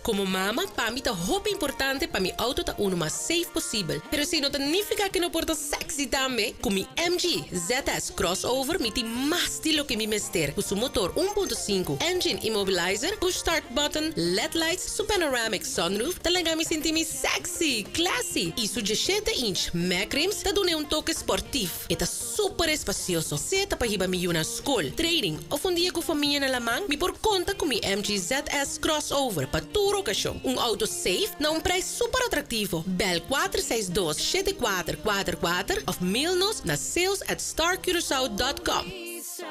Komo mama, pa mi ta hopi importante pa mi outo ta unu mas safe posibel. Pero esei no ta nifiká ku e no por ta sexy tambe. Ku mi MG ZS Crossover mi tin mas di loke mi mester. Ku su motor 1.5, engine immobilizer, push start button, led lights, su panoramic sunroof ta laga mi sinti mi sexy, classy i su 17 inch mag rims ta dun'e un toke sportief. E ta super espasioso, sea ta pa hiba mi yu na skol, training òf un dia ku famia na laman, mi por konta ku mi MG ZS Crossover pa tur okashon. Un outo safe na un prijs super atraktivo. Bel 462 7444 òf mail nos na sales at starcuracao dot com.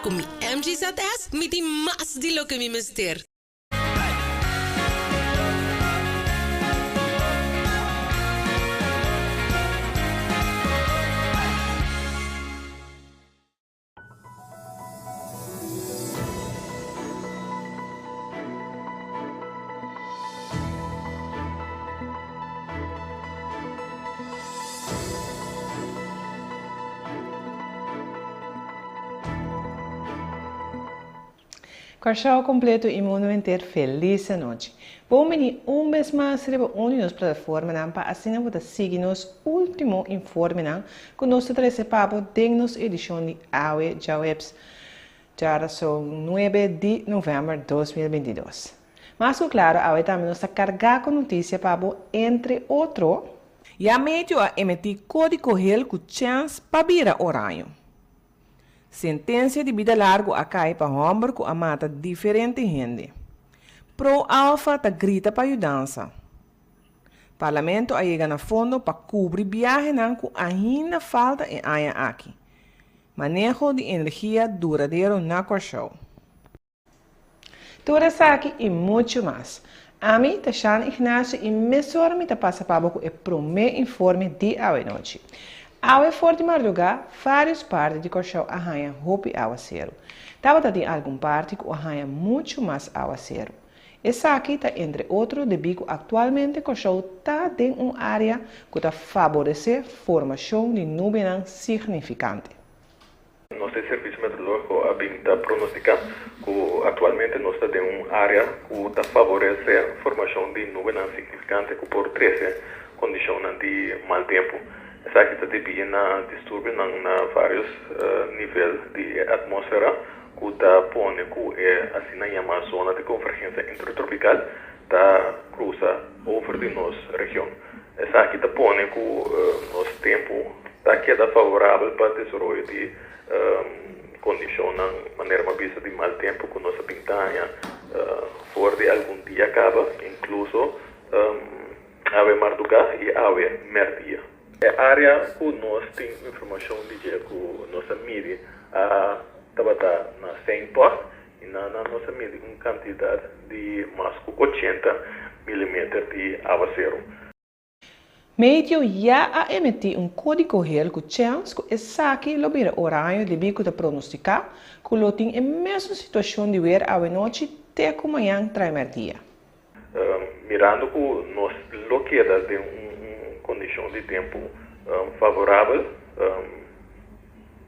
Ku mi MG ZS mi tin mas di loke mi mester. Kòrsou kompleto i mundu henter felis anochi. Bon bini un bes mas riba un di nos plataformanan pa asina bo ta sigui nos último informenan ku nos ta trese pa bo den nos edishon di awe djaweps djarason nuebe di novèmber 2022. Mas ku klaro awe tambe nos ta kargá ku notisia pa bo entre otro. Ya meteo a emití kódigo hel ku chèns pa bira oraño. Sentensia di bida largu a kai pa hòmber ku a mata diferente hende. Pro Alfa ta grita pa yudansa. Parlamento a yega na fondo pa kubri biahenan ku ainda falta e aña aki. Maneho di energia duradero na Kòrsou. Tur esaki i muchu mas. Ami ta Shan Ignacio i mesora mi ta pasa pa bo ku e promé informe di awenochi. Awe for di mardugá, vários parti di Kòrsou a haña hopi awaseru. Tabata tin algun parti ku a haña muchu mas awaseru. Esaki ta entre otro debí ku aktualmente Kòrsou ta den un área ku ta faboresé formashon di nubenan signifikante. Nos e Servicio Meteorologico a bin ta pronostica cu actualmente nos ta den un area cu ta favorece formacion di nubenan significante cu por trece condicionnan di mal tempo. Esaki ta debi na disturbionan na varios nivel di e atmosfera cu ta pone cu e asina yama zona di convergencia intertropical ta cruza over di nos region. Esaki ta pone ku nos tempu ta keda favorabel pa desaroyo di kondishonnan manera mi a bisa di mal tempu ku nos a bin ta haña for di algun dia kaba, inkluso awe mardugá i awe mèrdia. E área ku nos tin informashon di dje ku nos a midi a tabata na Seinpoort i nan nos a midi un kantidat di mas ku 80 milimeter di awaseru. Meteo ya a emití un kódigo hel ku chèns ku esaki lo bira oraño debí ku ta pronostiká ku lo tin e mesun situashon di wer awenochi te ku mañan traimèrdia. Mirando ku nos lo keda den un kondishon di tempu favorabel,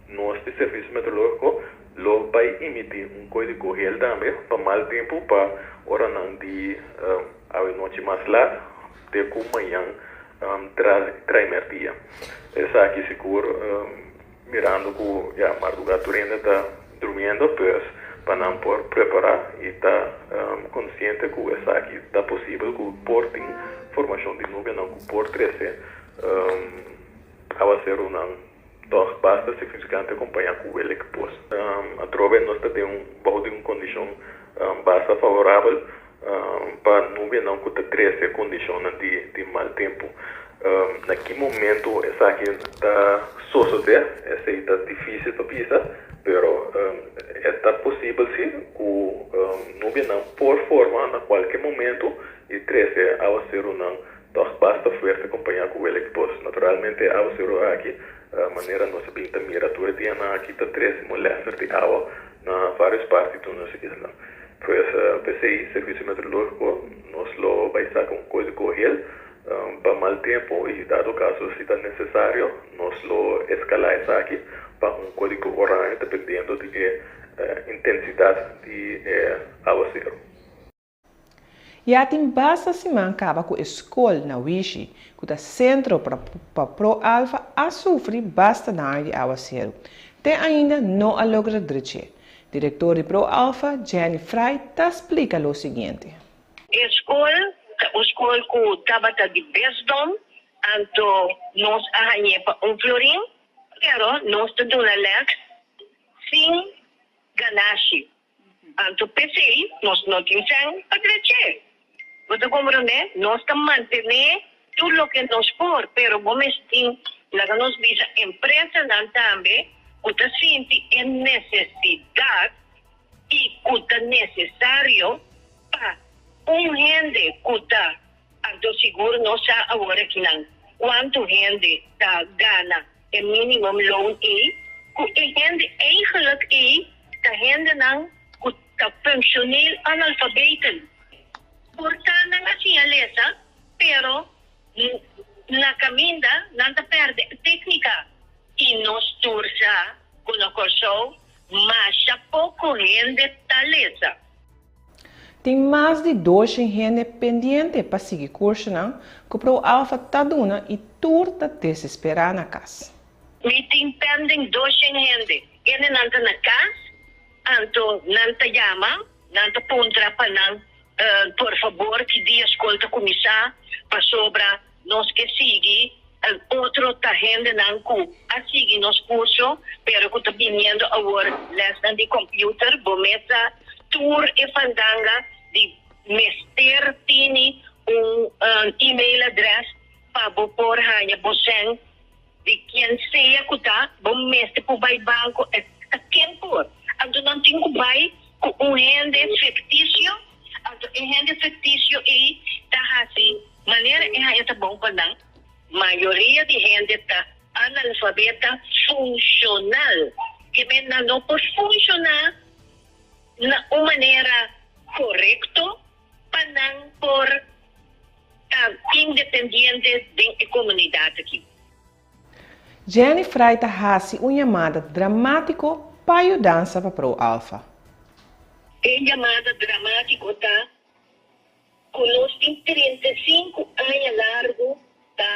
Nos di Servicio Meteorologico lo bay emiti un codigo geel tambe pa mal tempo pa oranan di awe nochi mas laat te cu mañan traimerdia. Esaki sigur mirando cu ya marduga tur hende ta durmiendo pues pa nan por prepara y ta consciente cu esaki ta posibel cu por tin formacion di nubianan cu por trece awaceronan. Tòg basta signifikante kompañá ku welek pos. Atrobe nos ta den un bou di un kondishon basta favorabel pa nubianan ku ta trese kondishonnan di mal tempu. Na ki momentu esaki ta sosodé esei ta difísil pa bisa, pero e ta posibel si ku nubianan por forma na kualke momentu i trese awaserunan Tòg basta fuerte kompañá ku welek bos. Naturalmente e awaseru aki, manera nos a bin ta mira tur e dianan aki, ta trese molèster di awa na vários parti di nos isla. Pues, p'esei Servisio Meteorológiko nos lo bai saka un kódigo hel pa mal tempu i dado kaso si ta nesesario nos lo eskalá esaki pa un kódigo oraño dependiendo di e intensidat di e awaseru. Ya tin basta siman kaba ku e skol na Wishi, ku ta sentro pa Pro Alfa a sufri basta daño di awaseru. Te ainda no a logra drech'é. Direktor di Pro Alfa, Jenny Fry, ta splika lo siguiente. E skol ta un skol ku tabata di bisdom, anto nos a hañ'é pa un florin, pero nos ta duna lès sin ganashi. Anto p'esei nos no tin sèn pa drech'é. Bo ta komprondé? Nos ta mantené tur loke nos por, pero bo mester tin, laga nos bisa, empresanan tambe ku ta sinti e nesesidat i ku ta nesesario pa un hende ku ta, anto sigur nos sa awor akinan kuantu hende ta gana E minimum loon ei ku e hende eigenlijk ei ta hendenan ku ta functioneel analfabeten. Por ta nan a siña lesa pero na kaminda nan ta pèrdè e téknika. I nos tur sa ku na Kòrsou masha poko hende ta lesa. Tin mas di doshen hende pendiente pa sigui kursonan ku Pro Alfa ta duna i tur ta desesperá na kas. Mi tin pending doshen hende. Kende nan ta na kas, anto nan ta yama, nan ta puntra pa nan por fabor ki dia skol ta kuminsá pasobra nos ke sigui. Otro ta hendenan ku a sigui nos kurso pero ku ta biniendo awor lèsnan di kòmpiuter. Bo mes sa tur e fandanga di mester tini un email adrès pa bo por haña bo sèn di kien sea ku ta. Bo mester por bai banko e ta ken por. Anto nan tin ku bai ku un hende fiktisio. Anto e hende fiktisio ei ta hasi. Manera e haña ta bon pa nan, mayoria di hende ta analfabeta funshonal, ke men nan no por funshoná na un manera korekto pa nan por ta independiente den e komunidat aki. Jenny Fry ta hasi un yamada dramátiko pa yudansa pa Pro Alfa. E yamada dramátiko ta Ku nos tin 35 aña largu ta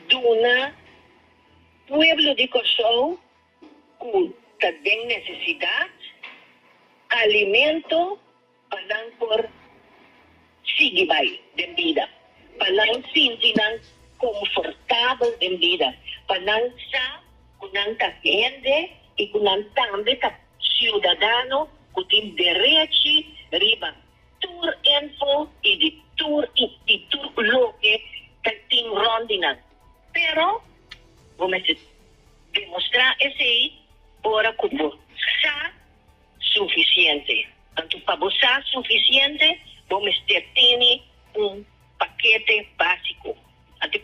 duna pueblo di Kòrsou ku ta den nesesidat alimento pa nan por sigui bai den bida, pa nan sinti nan komfortabel den bida, pa nan sa ku nan ta hende i ku nan tambe ta siudadano ku tin derechi riba tur info i di tur i tur loke ta tin rònt di nan. Pero bo mester demostrá esei ora ku bo sa sufisiente. Anto pa bo sa sufisiente bo mester tene un pakete básiko. Anto e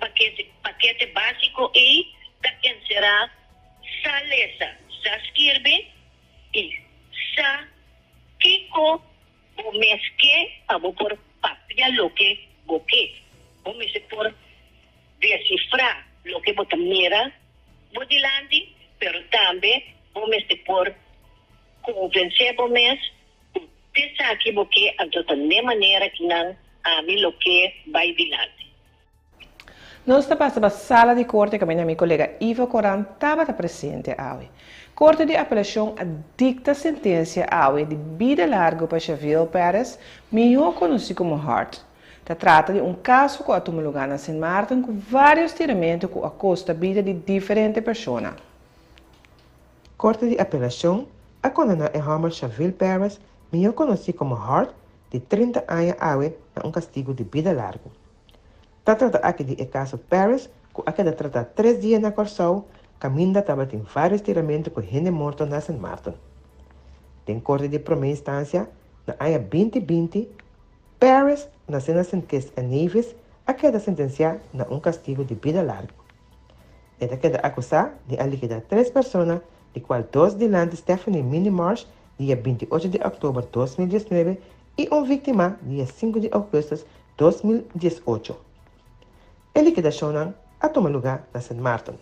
pakete básiko ei ta enserá sa lesa, sa skirbi i sa kiko bo mes ke pa bo por papia loke bo ke. Bo mester por desifrá loke bo ta mira bo dilanti, pero tambe bo mester por konvensé bo mes ku t'esaki bo ke, anto ta n'e manera ki nan ami lo ke bai dilanti. Nos ta pasa pa sala di korte kaminda mi kolega Ivo Koran tabata presente awe. Korte di Apelashon a dikta sentensia awe di bida largu pa Xavier Perez, mihó konosí komo Hart. Ta trata di un kaso ku a tuma lugá na Sint Maarten ku vários tiramentu ku a kosta bida di diferente persona. Korte di Apelashon a kondená e hòmber Xavier Perez, mihó konosí komo Hart, di 30 aña awe na un kastigu di bida largu. Ta trata aki di e kaso Paris ku a keda tratá tres dia na Kòrsou kaminda tabatin vários tiramentu ku hende morto na Sint Maarten. Den korte di promé instansia na aña binti binti, Paris, nasé na Sint Kitts en Nevis, a keda sentensiá na un kastigu di bida largu. E ta keda akusá di a likidá tres persona, di kual dos dilanti Stephanie Minnie Marsh dia 28 di òktober 2019 i un víktima dia 5 di ougùstùs 2018. E likidashonnan a tuma lugá na Sint Maarten.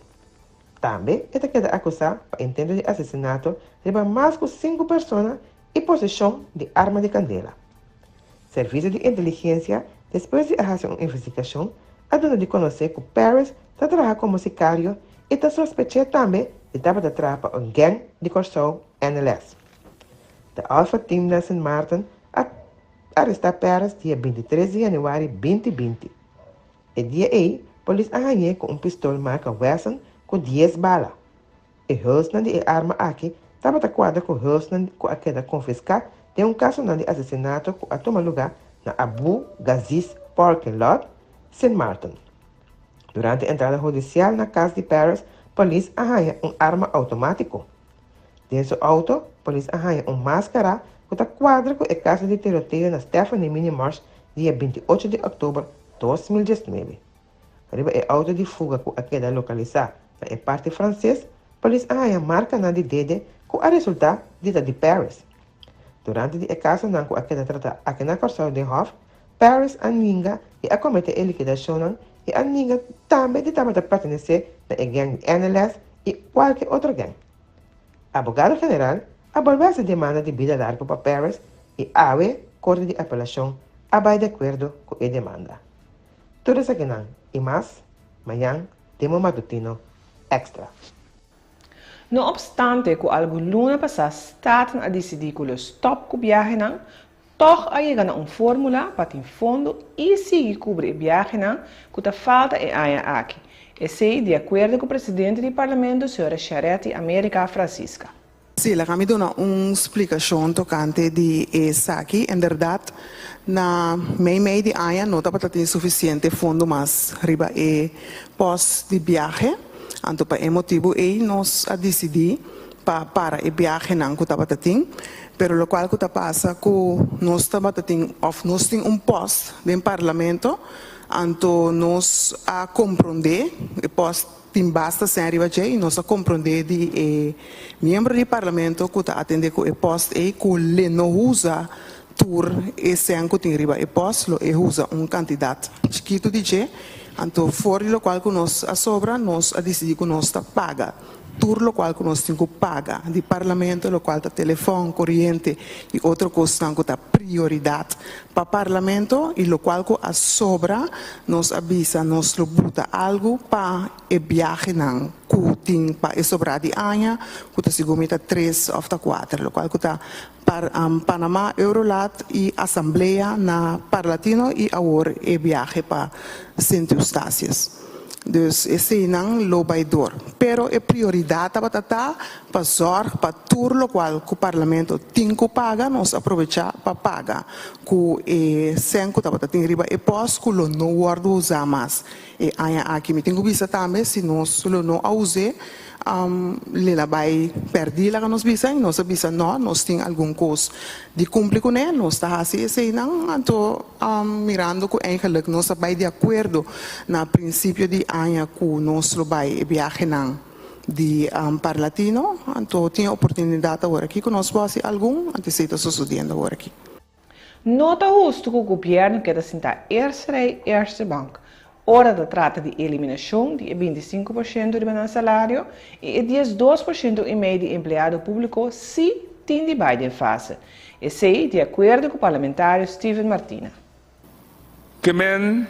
Tambe e ta keda akusá pa intento di asesinato riba mas ku sinku persona i poseshon di arma di kandela. Servisio di inteligensia, despues di a hasi un investigashon, a duna di konosé ku Parris ta traha komo sikario i ta sospech'é tambe di tabata traha pa un gèng di Kòrsou, NLS. De Alpha Team na Sint Maarten a arestá Parris dia 23 di yanüari 2020. E dia ei, polis a hañ'é ku un pistol marka Wesson ku dies bala. E hulsnan di e arma aki tabata kuadra ku hulsnan ku a keda konfiská den un kasonan di asesinato ku a tuma lugá na Abu Ghazi's Parking Lot, Sint Maarten. Durante entrada hudisial na kas di Parris, polis a haña un arma outomátiko. Den su outo, polis a haña un máskara ku ta kuadra ku e kaso di tiroteo na Stephanie Mini Marsh dia 28 di òktober 2019. Riba e outo di fuga ku a keda lokalisá na e parti franses, polis a haña markanan di dede ku a resultá di ta di Parris. Durante di e kasonan ku a keda tratá aki na Kòrsou den hòf, Parris a ninga i a kometé e likidashonnan i a ninga tambe di tabata pertenesé na e gèng di NLS i kualke otro gèng. Abogado general a bolbe hasi demanda di bida largu pa Parris i awe Korte di Apelashon a bai di akuerdo ku e demanda. Tur esakinan i mas, mañan den bo matutino Extra. No opstante ku algun luna pasá Staten a disidí ku lo stòp ku biahenan, tòg a yega na un fórmula pa tin fondo i sigui kubri e biahenan ku ta falta e aña aki, esei di akuerdo ku presidente di Parlamento señora Charetti America Francisca. Sí, laga mi duna un splikashon tokante di esaki. Inderdat, na mei mei di aña no tabata tin sufisiente fondo mas riba e pòst di biahe. Anto pa e motibu ei nos a disidí pa para e biahenan ku tabata tin. Pero lokual ku ta pasa ku nos tabata tin òf nos tin un pòst den Parlamento, anto nos a komprondé e pòst. Tin basta sèn riba dje i nos a komprondé di e miembro di parlamento ku ta atendé ku e pòst ei ku le no usa tur e sèn ku tin riba e pòst, lo e usa un kantidat chikitu di dje. Anto for di lokual ku nos a sobra nos a disidí ku nos ta paga tur lokual ku nos tin ku paga di parlamento, lokual ta telefòn, koriente i otro kosnan ku ta prioridat pa parlamento i lokual ku a sobra nos a bisa nos lo buta algu pa e biahenan ku tin pa e sobrá di aña ku ta segun mi ta tres òf ta kuater lokual ku ta par Panama, Eurolat i asamblea na Parlatino i awor e biahe pa Sint Eustatius. Dus eseinan lo bai dor. Pero e prioridat tabata ta pa zorg pa tur lokual ku Parlamento tin ku paga, nos a probechá pa paga ku e sèn ku tabata tin riba e pòst ku lo no wòrdu usá mas e aña aki. Mi tin ku bisa tambe si nos lo no a us'é, Lila bai pèrdí laga nos bisa i nos a bisa nò, nos tin algun kos di kumpli kuné, nos ta hasi eseinan. Anto mirando ku eigenlik nos a bai di akuerdo na prinsipio di aña ku nos lo bai e biahenan di Parlatino, anto tin e oportunidat aworakí ku nos por hasi algun, anto esei ta sosodiendo aworakí. No ta hustu ku gobièrnu keda sintá eerste rij, eerste bank ora ta trata di eliminashon di e 25% riba nan salario i e 12% i mei di empleado públiko sí tin di bai den fase. Esei di akuerdo ku parlamentario Steven Martina. Ke men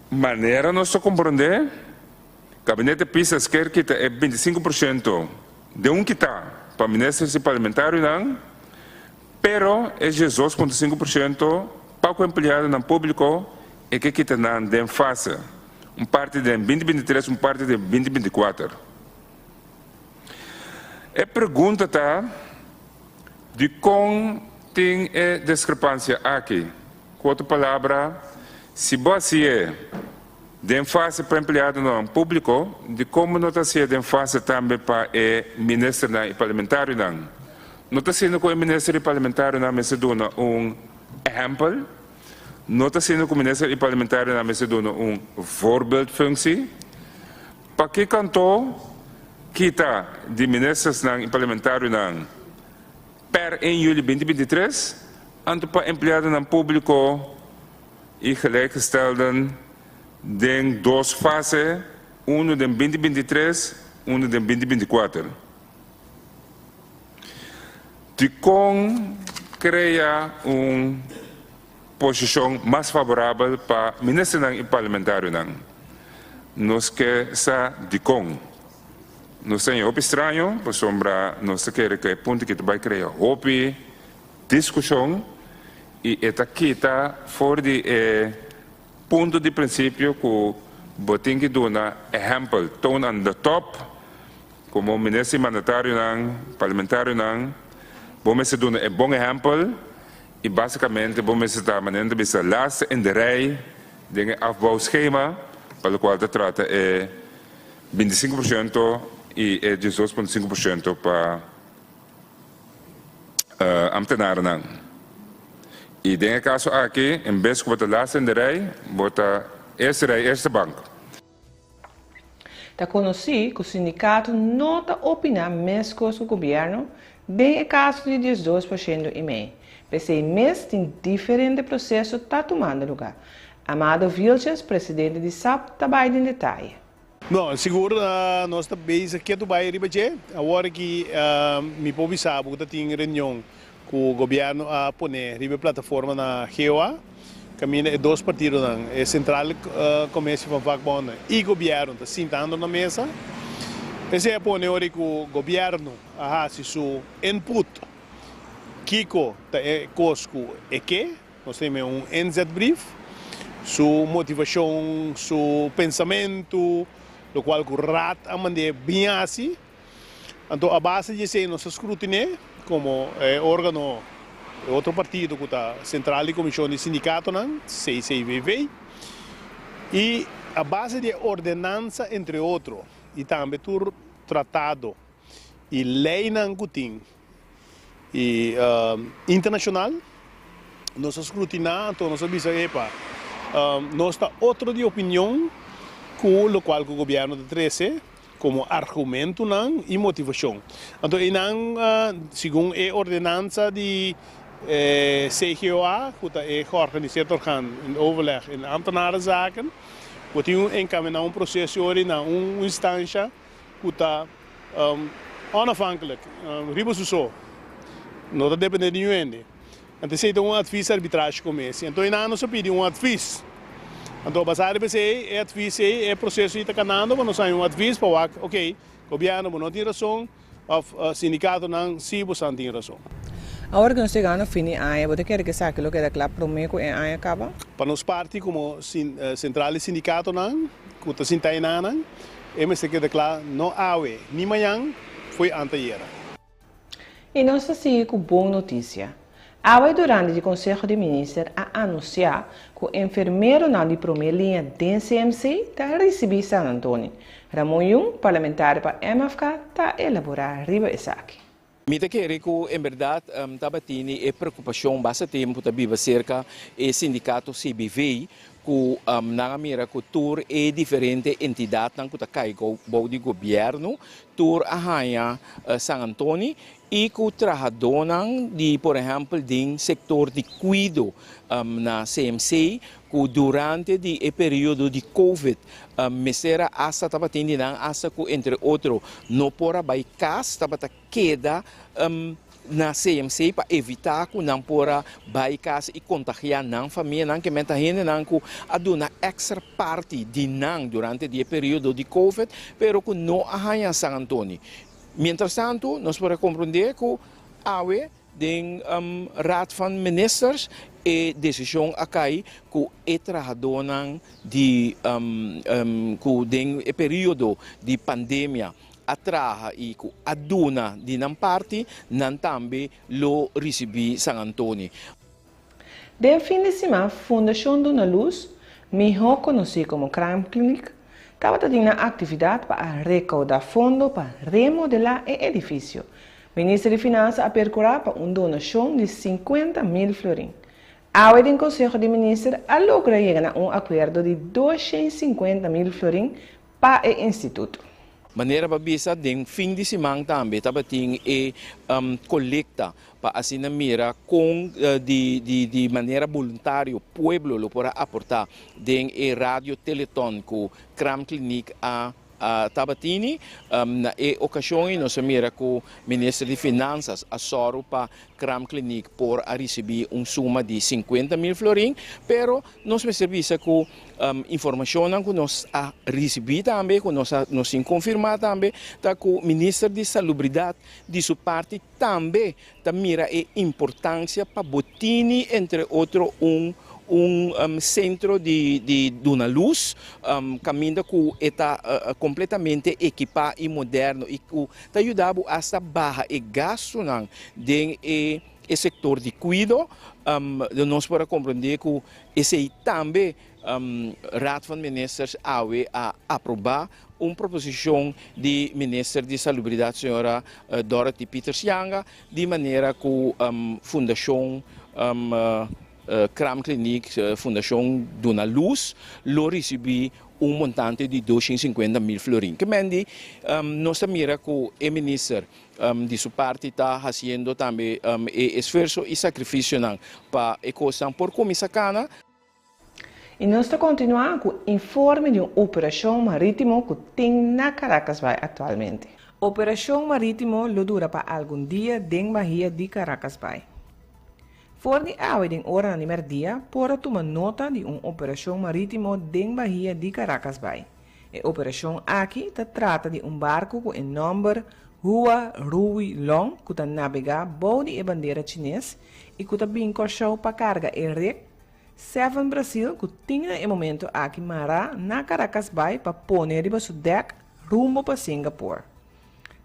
manera nos ta komprondé, Gabinete Pisas kier kita e 25% den un kitá pa ministers i parlamentarionan, Pero e 12.5% pa ku empleadonan públiko e ke kita nan den fase, un parti den 2023, un parti den 2024. E pregunta ta, dikon tin e diskrepansia aki? Ku otro palabra, si bo hasié den fase pa empleadonan públiko, dikon bo no ta hasié den fase tambe pa e ministernan i parlamentarionan? No ta siendo ku e minister i parlamentarionan mester duna un ehèmpel, no ta siendo ku minister i parlamentarionan mester duna un voorbeeldfunctie. Pakiko anto kita di ministersnan i parlamentarionan per 1 juli 2023, anto pa empleadonan públiko i gelijkgestelden den dos fase, unu den 2023, unu den 2024? Dikon krea un posishon mas favorabel pa ministernan i parlamentarionan. Nos ke sa dikon. Nos ta haña hopi straño pasobra nos ta kere ku e punto aki ta bai krea hopi diskushon i e ta kita for di e punto di prinsipio ku bo tin ki duna ehèmpel, toon aan de top, komo minister i mandatarionan, parlamentarionan, bo mester duna e bon ehèmpel i basikamente bo mester ta manera ta bisa laatste in de rij den e afbouwschema pa lokual ta trata e 25% i e 12,5% pa ambtenarennan. I den e kaso aki, en bes ku bo ta laatste in de rij, bo ta eerste rij, eerste bank. Ta konosí ku sindikato no ta opiná meskos ku gobièrnu den e kaso di 12% i mei. P'esei mes tin diferente proseso ta tumando lugá. Amado Vilches, presidente di sap, ta bai den detaye. No, sigur nos ta bezig ketu bai riba dje. Awor aki mi por bisa bo ku ta tin reunion ku gobièrnu a pone riba e plataforma na GOA, kaminda e dos partidonan, e Centrale Commissie van Vakbonden i gobièrnu ta sintando na mesa. Esei a pone ora ku gobièrnu a hasi su input kiko ta e kos ku e ke. Nos tin un inzetbrief, su motivashon, su pensamentu, lokual ku Raad a mand'é bin hasi. Anto a base di esei nos a skrutin'é komo e órgano, e otro partido ku ta sentral di komishon di sindikatonan, CCVV, i a base di e ordenansa entre otro i tambe tur tratado i leinan ku tin i internashonal nos a skrutiná anto nos a bisa epa nos ta otro di opinion ku lokual ku gobièrnu ta trese komo argumentunan i motivashon. Anto einan segun e ordenansa di CGOA ku ta e georganiseerd orgaan in overleg in ambtenarenzaken bo tin un enkaminá un proseso ori na un instansha ku ta onafhankelijk, riba su so, no ta depende di niun hende. Anto esei ta un advies arbitrage commissie. Anto einan nos a pidi un advies. Anto basá riba esei, e advies ei, e proseso ei ta kanando pa nos haña un advies pa wak, ok, gobièrnu bo no tin rason òf sindikatonan si bosan tin rason. Awor ku nos yega na fin di aña, bo ta kere ku esaki lo keda kla promé ku e aña kaba? Pa nos parti komo sentral di sindikatonan ku ta sinta enanan, e mester keda kla no awe ni mañan, fo'i antayera. I nos ta sigui ku bon notisia. Awe durante di Konseho di Minister a anunsiá ku enfermeronan di promé liña den CMC ta risibí San Antoni. Ramon Yung, parlamentario pa MFK, ta elaborá riba esaki. Mi ta kere ku en bèrdat tabatini e preokupashon basta tempu ta biba serka e sindikato CBV ku nan a mira ku tur e diferente entidatnan ku ta kai bou di gobièrnu tur a haña San Antoni i ku trahadónan di por ehèmpel den sektor di kuido na CMC ku durante di e periodo di covid mester a asta tabatin di nan asta ku entre otro no por a bai kas tabata keda na CMC pa evitá ku nan por a bai kas i kontagiá nan famianan ke menta hendenan ku a duna èkstra parti di nan durante di e periodo di covid pero ku no a haña San Antoni. Mientras tantu nos por a komprondé ku awe Den Raad van Ministers e desishon a kai ku e trahadónan di ku den e periodo di pandemia a traha i ku a duna di nan parti, nan tambe lo risibí San Antoni. Den fin di siman Fundashon Duna Luz, mihó konosí komo Kraamkliniek, tabata tin nan aktividat pa a rekoudá fondo pa remodelá e edifisio. Minister di Finansa a perkurá pa un donashon di 50,000 florin. Awe den Konseho di Minister a logra yega na un akuerdo di 250,000 florin pa e instituto. Manera pa bisa den fin di siman tambe tabatin e kolekta pa asina mira kon di di manera boluntario pueblo lo por a aporta den e radio teleton ku Kraamkliniek a. a tabatini. Na e okashon ei nos a mira ku Minister di Finansas a sòru pa Kraamkliniek por a risibí un suma di 50.000 florin, pero nos mester bisa ku informashonnan ku nos a risibí tambe, ku nos a nos tin konfirmá tambe, ta ku Minister di Salubridat di su parti tambe ta mira e importansia pa bo tini entre otro un un sentro di di duna lus kaminda ku e ta kompletamente ekipá i moderno i ku ta yuda bo asta baha e gastunan den e e sektor di kuido. Nos por a komprendé ku esei tambe Raad van Ministers awe a aprobá un proposishon di Minister di Salubridat señora Dorothy Pietersz-Janga di manera ku Fundashon Kraamkliniek, Fundashon Duna Lus lo risibí un montante di 250.000 florin. Ke men di nos ta mira ku e minister di su parti ta hasiendo tambe e esfuerso i sakrifisionan pa e kosnan por kuminsá kana. I nos ta kontinuá ku informe di un operashon marítimo ku tin na Caracasbaai aktualmente. Operashon marítimo lo dura pa algun dia den bahia di Caracasbaai. For di awe den oranan di mèrdia por a tuma nota di un operashon marítimo den bahia di Caracasbaai. E operashon aki ta trata di un barku ku e nòmber Hua Rui Long ku ta nabegá bou di e bandera chines i ku ta bin Kòrsou pa karga e rek Seven Brasil ku tin na e momento aki mará na Caracas bai pa pone riba su dèk rumbo pa Singapore.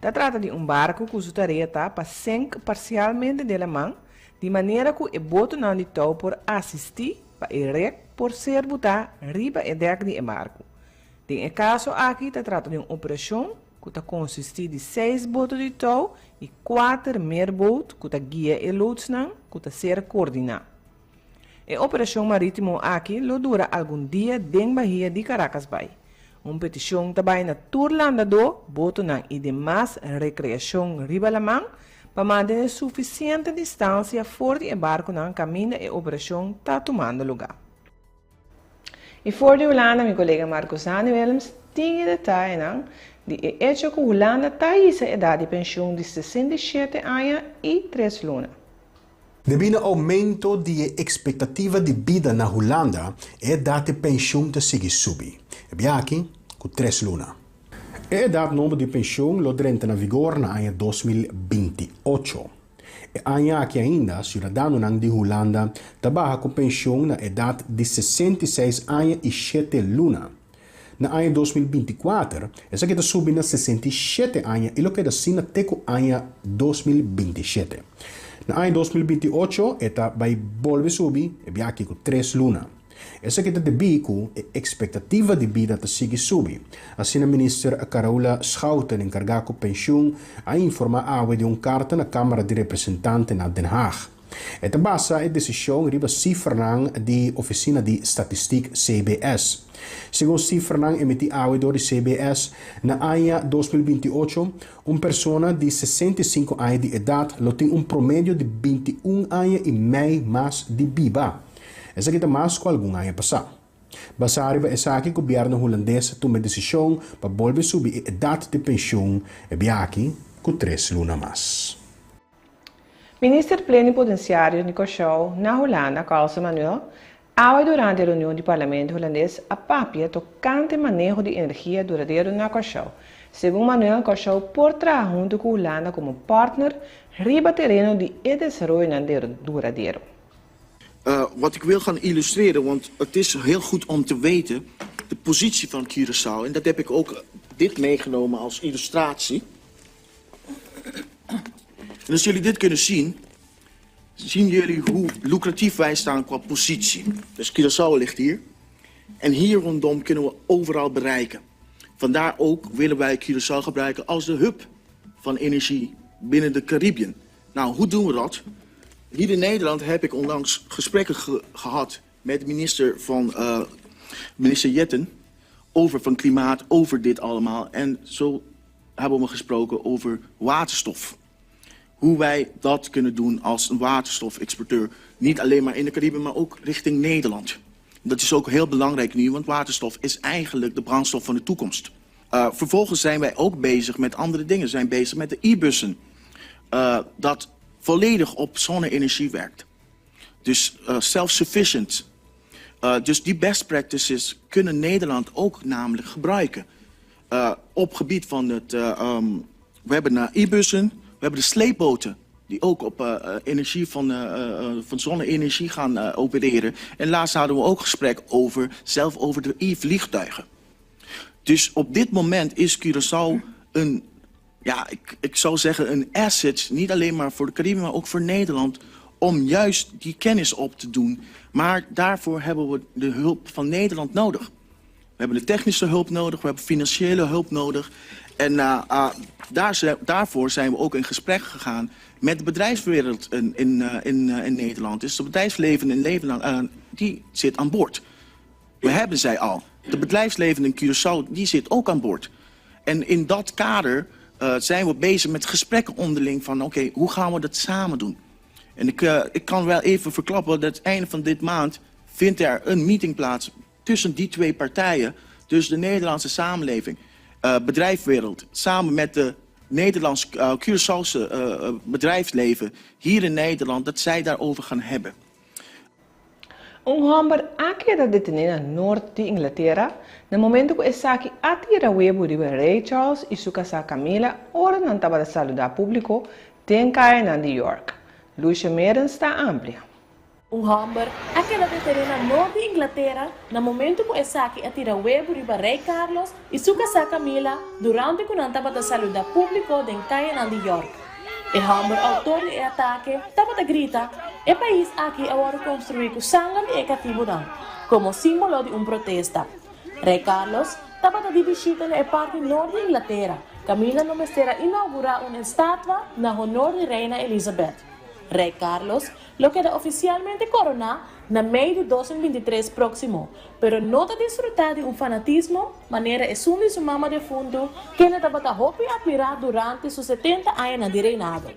Ta trata di un barku ku su tarea ta pa senk parsialmente den laman di manera ku e botonan di tou por asistí pa e rek por ser butá riba e dèk di e barku. Den e kaso aki ta trata di un operashon ku ta konsistí di seis boto di tou i kuater meerboot ku ta guia e loodsnan ku ta ser koordiná. E operashon marítimo aki lo dura algun dia den bahia di Caracas Bay. Un petishon ta bai na tur landadó, botonan i demas rekreashon riba laman pa mantené sufisiente distansia for di e barkunan kaminda e operashon ta tumando lugá. I for di Hulanda mi kolega Marcusani Willems tin e detayenan di e echo ku Hulanda ta hisa edat di penshun di 67 aña i tres luna. Debí na oumento di e ekspektativa di bida na Hulanda, e edat di penshun ta sigui subi, e bia aki ku tres luna. E edat nobo di penshun lo drenta na vigor na aña 2028. E aña aki ainda siudadanonan di Hulanda ta baha ku penshun na edat di 66 aña i shete luna. Na aña 2024, esaki ta subi na 67 aña i lo keda asina te ku aña 2027. Na aña 2028 e ta bai bolbe subi, e bia aki ku tres luna. Esaki ta debí ku e ekspektativa di bida ta sigui subi. Asina Minister Carola Schouten, enkargá ku penshun, a informá awe den un karta na Kámara di Representante na Den Haag. E ta basa e desishon riba sifranan di Ofisina di Statistik, CBS. Segun sifranan emití awe dor di CBS, na aña 2028, un persona di 65 aña di edat lo tin un promedio di 21 aña i mei mas di biba. Esaki ta mas ku algun aña pasá. Basá riba esaki gobièrnu hulandes a tuma e desishon pa bolbe subi e edat di penshun e biaha ku tres luna mas. Minister Plenipotensiario di Kòrsou na Hulanda, Carlson Manuel, awe durante e reunion di Parlamento Hulandes a papia tokante maneho di energia duradero na Kòrsou. Segun Manuel, Kòrsou por traha huntu ku Hulanda komo partner riba tereno di e desaroyonan duradero. Wat ik wil gaan illustreren, want het is heel goed om te weten de positie van Curaçao. En dat heb ik ook dit meegenomen als illustratie. En als jullie dit kunnen zien, zien jullie hoe lucratief wij staan qua positie. Dus Curaçao ligt hier. En hier rondom kunnen we overal bereiken. Vandaar ook willen wij Curaçao gebruiken als de hub van energie binnen de Caribbean. Nou, hoe doen we dat? Hier in Nederland heb ik onlangs gesprekken gehad met minister, van, minister Jetten over van klimaat, over dit allemaal. En zo hebben we gesproken over waterstof. Hoe wij dat kunnen doen als een waterstofexporteur. Niet alleen maar in de Cariben, maar ook richting Nederland. Dat is ook heel belangrijk nu, want waterstof is eigenlijk de brandstof van de toekomst. Vervolgens zijn wij ook bezig met andere dingen. We zijn bezig met de e-bussen. Dat volledig op zonne-energie werkt. Dus self-sufficient. Dus die best practices kunnen Nederland ook namelijk gebruiken. Op gebied van het... We hebben e-bussen, we hebben de sleepboten die ook op energie van zonne-energie gaan opereren. En laatst hadden we ook gesprek over, zelf over de e-vliegtuigen. Dus op dit moment is Curaçao een, ja, ik zou zeggen een asset, niet alleen maar voor de Cariben, maar ook voor Nederland, om juist die kennis op te doen. Maar daarvoor hebben we de hulp van Nederland nodig. We hebben de technische hulp nodig, we hebben financiële hulp nodig. En daarvoor zijn we ook in gesprek gegaan met de bedrijfswereld in Nederland. Dus het bedrijfsleven in Nederland, die zit aan boord. We hebben zij al. De bedrijfsleven in Curaçao, die zit ook aan boord. En in dat kader zijn we bezig met gesprekken onderling van: oké, hoe gaan we dat samen doen? En ik kan wel even verklappen dat het einde van dit maand vindt er een meeting plaats tussen die twee partijen. Dus de Nederlandse samenleving, bedrijfswereld, samen met de Nederlands Curaçaose bedrijfsleven hier in Nederland, dat zij daarover gaan hebben. Un hòmber a keda detené na nort di Inglatera na momento ku esaki a tira webu riba Rei Charles i su kasá Camilla ora nan tabata saludá públiko den kayanan di York. Lucia Merens ta amplia. Un hòmber a keda detené na nort di Inglatera na momento ku esaki a tira webu riba Rei Carlos i su kasá Camilla durante ku nan tabata saludá públiko den kayanan di York. E hòmber outor di e atake tabata grita, E pais aki a wòrdu konstruí ku sanger di e katibunan, komo símbolo di un protesta. Rei Carlos tabata di bishita na e parti nort di Inglatera, kaminda lo mester a inougurá un estatua na honor di Reina Elizabeth. Rei Carlos lo keda ofisialmente koroná na mei di 2023 próksimo, pero no ta disfrutá di un fanatismo manera esun di su mama defuntu, kende tabata hopi atmirá durante su 70 añanan di reinado.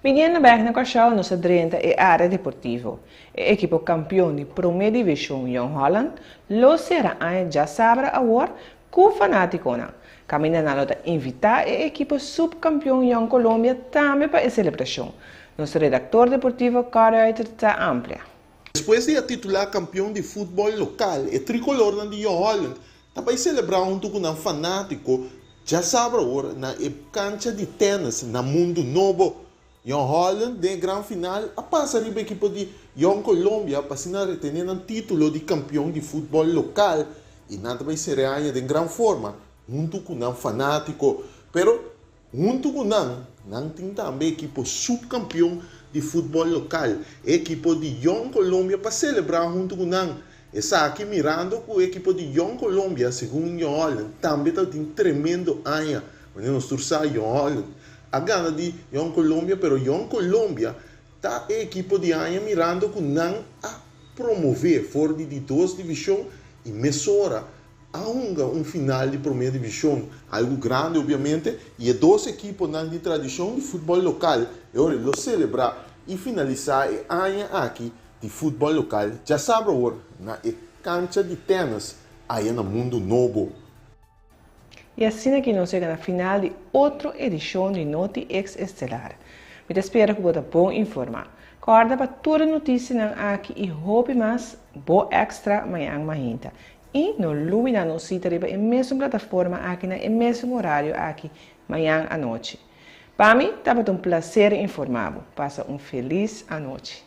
Biniendo bèk na Kòrsou nos a drenta e área deportivo. E ekipo kampion di Promé Divishon Jong Holland lo sera aña djasabra awor ku fanátikonan. Kaminda nan lo ta invitá e ekipo supkampion Jong Colombia tambe pa e selebrashon. Nos redaktor deportivo Carl Ruiter ta amplia. Despues di a titulá kampion di futbòl lokal, e trikolornan di Jong Holland ta bai selebrá huntu ku nan fanátiko djasabra awor na e kancha di tènis na Mundu Nobo. Jong Holland den e gran final a pasa riba ekipo di Jong Colombia pa asina retené nan título di kampion di futbòl lokal i nan ta bai sere aña den gran forma huntu ku nan fanátiko. Pero huntu ku nan, nan tin tambe ekipo supkampion di futbòl lokal, e ekipo di Jong Colombia pa selebrá huntu ku nan. Esaki mirando ku e ekipo di Jong Colombia, segun Jong Holland, tambe tabatin tremendo aña. Manera nos tur sa, Jong Holland a gana di Jong Colombia, pero Jong Colombia ta e ekipo di aña mirando ku nan a promové for di di dos divishon i mesora a hunga un final di promé divishon, algu grandi obiamente, i e dos ekiponan di tradishon di futbòl lokal e ora lo selebrá i finalisá e aña aki di futbòl lokal djasabra awor na e kancha di tènis aya na Mundu Nobo. I asina ki nos yega na final di otro edishon di Noti Ex Estelar. Mi ta spera ku bo ta bon informá. Kòrda pa tur e notisianan aki i hopi mas bo extra mañan mainta. I no lubida nos sita riba e mesun plataforma aki na e mesun orario aki mañan anochi. Pa mi tabata un placer informá bo. Pasa un felis anochi.